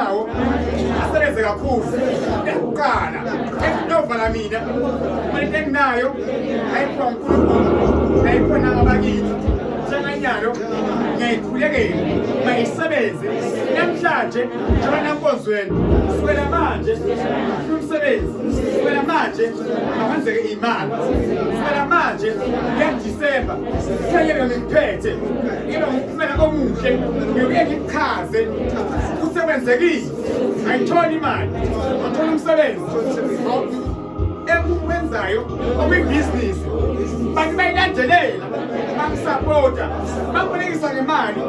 enginawo asebenze kakhulu ekuqala ekunovala mina imali enginayo ayiphiwa uNkulunkulu ayiphiwa nangabakithi njenganyalo ngiyayikhulekela mayisebenze namhlanje njengoba nankonzweni kusukela manje ngifuna umsebenzi kusukela manje makwenzeke imali kusukela manje kuyaDisemba kuthanyelwe ngikuphethe ngibe ngumphumela omuhle ngibuye ngikuchaze ukuthi sekwenzekile ngayithola imali ngathola umsebenzi engikwenzayo okuyibhizinisi bantu bayilandelela bangisapota bangibolekisa ngemali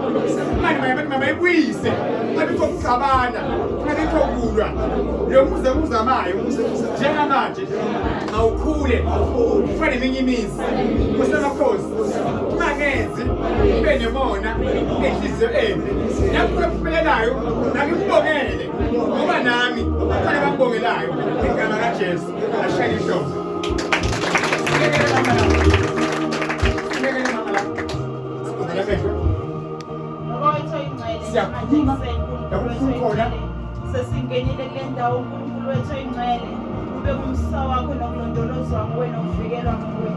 imali mabayibuyise kungabikho kuxabana kungabikho kulwa lo muzi enguzamayo njengamanje mawukhule ufane neminye imizi kusemakhosi ungangenzi ube nemona enhliziyo embi nakho ephumelelayo nangikubongele ngoba nami kukhona abangibongelayo igama kaJesu ashayele ihlombe. Siyakhuluma nakukhulu khona. Sesingenile kule ndawo uNkulunkulu wethu oyingcwele ube kumsa wakho nokulondolozwa nguwe nokuvikelwa nguwe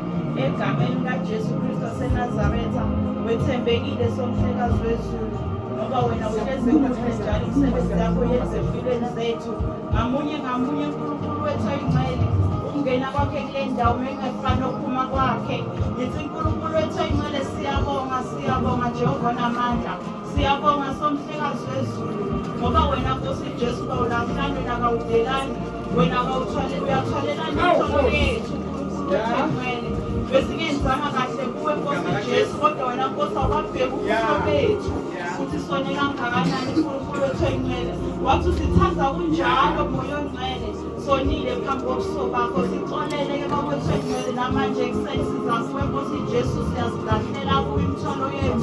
egameni likaJesu Kristu waseNazaretha wethembekile somhlekazi wezulu ngoba wena uhleze kuhle njalo imisebenzi yakho yenze empilweni zethu ngamunye ngamunye uNkulunkulu wethu oyingcwele ukungena kwakhe kule ndawo mekungefani nokuphuma kwakhe ngithi uNkulunkulu wethu oyingcwele siyabonga siyabonga Jehova namandla siyabonga somhlekazi wezulu ngoba wena Nkosi Jesu kawulahlani wena kawudelani wena kawuthwale uyathwalelana imithwalo yethu uNkulunkulu wethu oyingcwele besingenzanga kahle kuwe Nkosi Jesu kodwa wena Nkosi awubabheki ubuso bethu ukuthi sone kangakanani uNkulunkulu wethu oyingcwele wathi usithanda kunjalo moya ongcwele sonile phambi kobuso bakho sixolele-ke bakwethu oyingcwele namanje ekuseni siza kuwe Nkosi Jesu siyazilahlela kuwe imithwalo yethu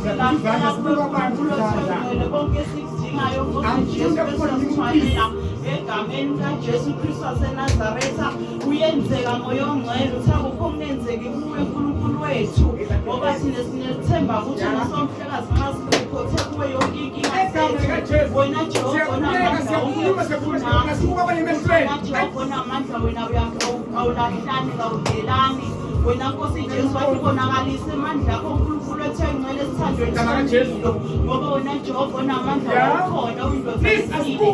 silahlela kuwe Nkulunkulu wethu oyingcwele konke esikudingayo Nkosi Jesu besiyazithwalela egameni likaJesu Kristu waseNazaretha uyenzeka moya ongcwele uthi akukho okungenzeki kuwe Nkulunkulu wethu ngoba thina sinethemba ukuthi nasomhlekazi nxa sikhothe kuwe yonke inkinga zethu wena Jehova onamandla wena Jehova onamandla wena awulahlani kawudelani wena Nkosi Jesu wathi bonakalisa amandla akho uNkulunkulu ethe ngcwele esithandweni somlilo ngoba wena Jehova onamandla ukhona uyindoda esile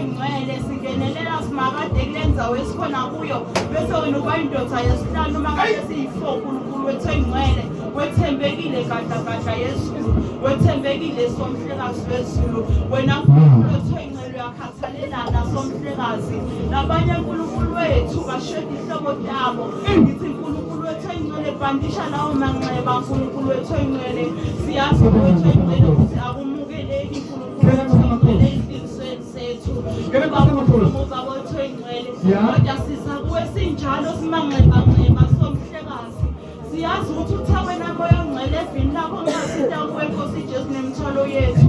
ngcwele singenelela simakade kule ndzawo esikhona kuyo bese wena uba indoda yesihlanu uma ngabe siyi-four uNkulunkulu wethu engcwele wethembekile gadla gadla yezulu wethembekile somhlekazi wezulu wena Nkulunkulu wethu engcwele uyakhathalelana somhlekazi nabanye nkulunkulu wethu basheda ihlobo tabo ngithi nkulunkulu wethu engcwele bhandisha lawo manxeba nkulunkulu wethu engcwele siyazi wethu engcwele ukuthi akumukeleki nkulunkulu wethu engcwele enhliziyweni zethu ubaba wethu engcwele kodwa siza kuwe sinjalo simanxebanxeba somhlekazi Siyazi ukuthi uthe wena Moya oNgcwele evini lakho ungasinta kuwe Nkosi Jesu nemithwalo yethu.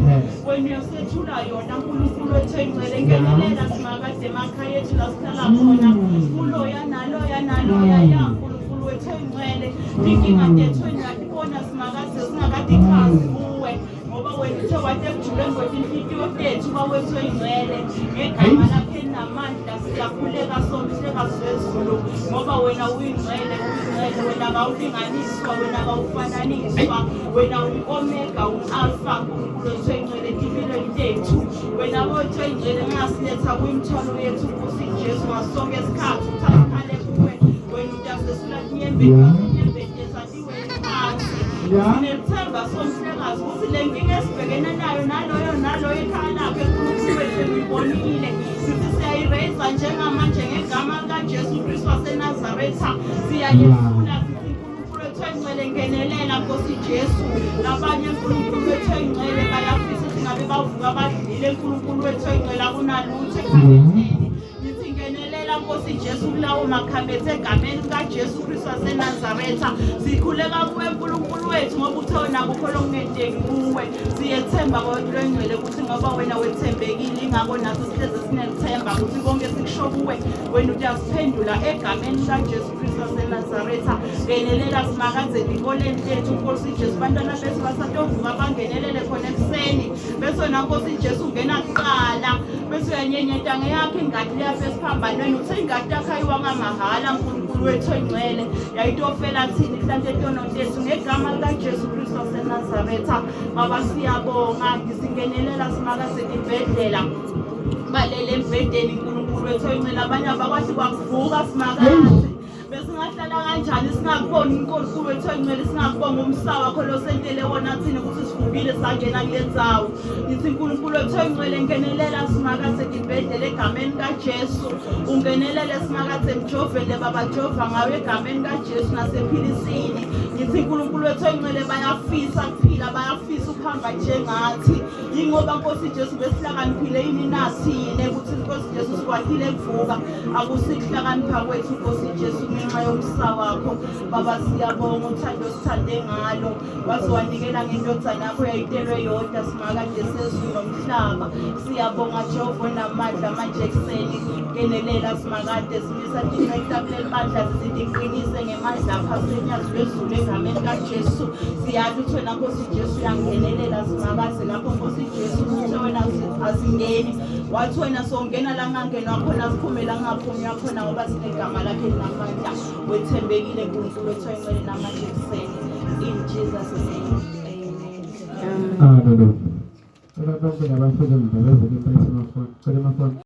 Wena uyosethula yona Nkulunkulu wethu engcwele ngenelela simakade emakhaya ethu la sihlala khona. Kuloya naloya naloya ya Nkulunkulu wethu engcwele. Inkinga tethu engakubona simakade singakade ichazi kuwe. Ngoba wena uthe wathi ekujuleni kwetinhlitiyo tethu bawethu oyingcwele ngegama lakhe elinamandla siyakhuleka somhlekazi wezulu ngoba wena uyingcwele uyingcwele wena kawulinganiswa wena kawufananiswa wena uyi-omega u-alfa nkulunkulu wethu oyingcwele etimpilweni tethu wena wethu oyingcwele nxa siletha kwimithwalo yethu nkosi jesu ngasonke isikhathi ukuthi asikhale kuwe wena utasesula tinyembeti tinyembeti Sinethemba somhlekazi ukuthi le nkinga esibhekene nayo naloyo naloyo ekhaya lakhe uNkulunkulu wethu uyibonile. Sithi siyayireyisa njengamanje ngegama likaJesu Kristu waseNazaretha. Siyayesula sithi uNkulunkulu wethu engcwele ngenelela Nkosi Jesu. Labanye uNkulunkulu wethu engcwele bayafisa ukuthi ngabe bavuka badlile uNkulunkulu wethu engcwele akunalutho ekhabetheni. Ngithi ngenelela Nkosi Jesu kulawo makhabethe egameni likaJesu Kristu waseNazaretha. Sikhuleka kuwe Nkulunkulu wethu ngoba uthe wena akukho lokungenteki kuwe. Siyethemba kwethu lwengcwele ukuthi ngoba wena wethembekile ingakho nathi sihleze sinethemba ukuthi konke sikusho kuwe wena uyasiphendula egameni likaJesu Kristu waseNazaretha. Ngenelela simakadze etikoleni tethu Nkosi Jesu bantwana bethu basatovuka bangenelele khona ekuseni. Bese wena Nkosi Jesu ungena kuqala, bese uyanyenyeta ngeyakho ingadi leyapha esiphambanweni. Uthe ingadi yakho ayiwanga mahhala, Nkulunkulu wethu oyingcwele, yayitofela thina ihlante etono tethu ngegama likaJesu Kristu waseNazaretha. Baba siyabonga, ngisingenelela simakase tibhedlela balele embhedeni Nkulunkulu wethu oyingcwele, abanye abakwazi kwakuvuka simakase. Besingahlala kanjani singakuboni uNkulunkulu wethu oyingcwele, singakubonga umsa wakho losentele wona thina ukuthi sivukile sangena kule ndzawo. Ngithi uNkulunkulu wethu oyingcwele, ngenelela simakathe tibhedlela egameni kaJesu. Ungenelele simakathe mjovele baba jova ngawe egameni kaJesu nasephilisini. Ngithi uNkulunkulu wethu oyingcwele, bayafisa kuphila, bayafisa ukuhamba njengathi. Yingoba Nkosi Jesu besihlakaniphile yini nathine ukuthi Nkosi Jesu sikwatile kuvuka. Akusikuhlakanipha kwethu Nkosi Jesu ngenxa yomsa wakho Baba, siyabonga uthando osithande ngalo, waze wanikela ngendodana yakho yayitelwe yodwa simakade sezulu nomhlaba. Siyabonga Jehova onamandla, manje ekuseni ngenelela simakade, simisa tinceku kuleli bandla zizitiqinise ngemandla akho asenyazi lwezulu egameni kaJesu. Siyazi ukuthi wena Nkosi Jesu uyangenelela simakade lapho Nkosi Jesu uthe wena asingeni, wathi wena songena la kungangenwa khona, siphume la kungaphunywa khona, ngoba sinegama lakhe elinamandla. Wethembekile Nkulunkulu wethu oyingcwele namanje ekuseni. In Jesus name. Amen. Hallelujah. Cela bonke labafike emva bevule impela amafoni. Cela amafoni.